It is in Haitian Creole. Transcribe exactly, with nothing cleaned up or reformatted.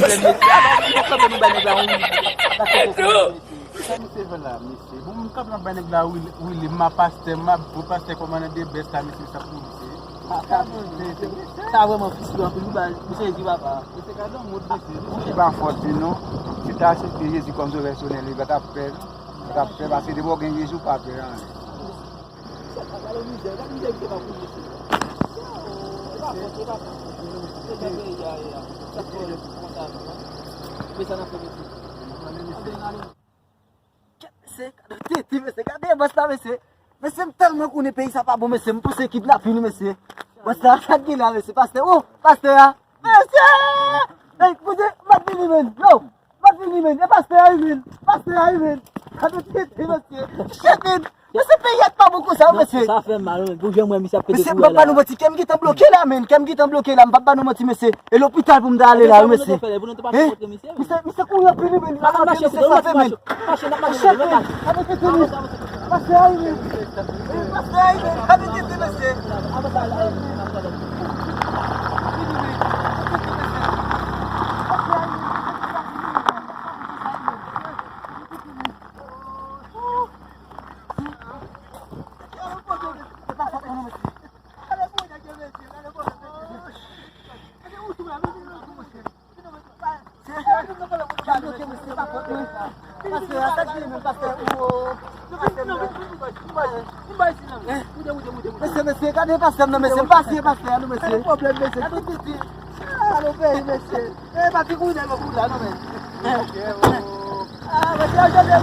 Mesye, aba nou kanpe nou bay nèg la yon wili. Sa misye fè la, mesye? Bon, m kanpe m ap bay nèg la wili, wili, m a pastè, m a bon pastè kòmandan de bèf la, mesye, sa pou misye. Sa vrèman fisi anpil, wi, ba, misye Jezi papa. Mesye, gade yon mòd, mesye. Li pa fòt li, non. Si ta aksepte Jezi kòm sovè pèsonèl li, li pa t ap pè, non. Li pa t ap pè, paske depi w gen Jezi, w pa pè anyen. Mesye, gade tete, mesye, gade bòs la, mesye. Mesye, m tèlman konnen peyi sa pa bon, mesye. M panse kidnapin li, mesye. Bòs la, sa k gen la, mesye? Pastè, oh, pastè a. Mesye! Ey, koute, m ap vini, men. Yo, m ap vini, men. E pastè a, wi, men. Pastè a, wi, men. Gade tete, mesye. Tete. Mesye, peyi a pa bon konsa, wi, mesye. Sa fè mal, wi. Pou jan mwen, misye ap pete koulè la. Mesye, m p ap ba nou manti, kè m gentan bloke la, men. Kè m gentan bloke la, m p ap ba nou manti, mesye. E lopital pou m ta ale la, wi, mesye. Hein? Misye, misye kouri anpil, wi, men. Li pa ka anpil, mesye, sa fè, men. Mache, n ap mache, n ap mache. Gade tete, men. Pastè a, wi, men. Pastè a, wi, men. Gade tete, mesye. Mesye, mesye, gade pastè m nan, mesye. M pa siye pastè a, non, mesye. Gade pwoblèm, mesye. Gade titi. Alo, peyi, mesye. E pa ti kou nèg kou la, non, men. Ah, mesye, jodi a,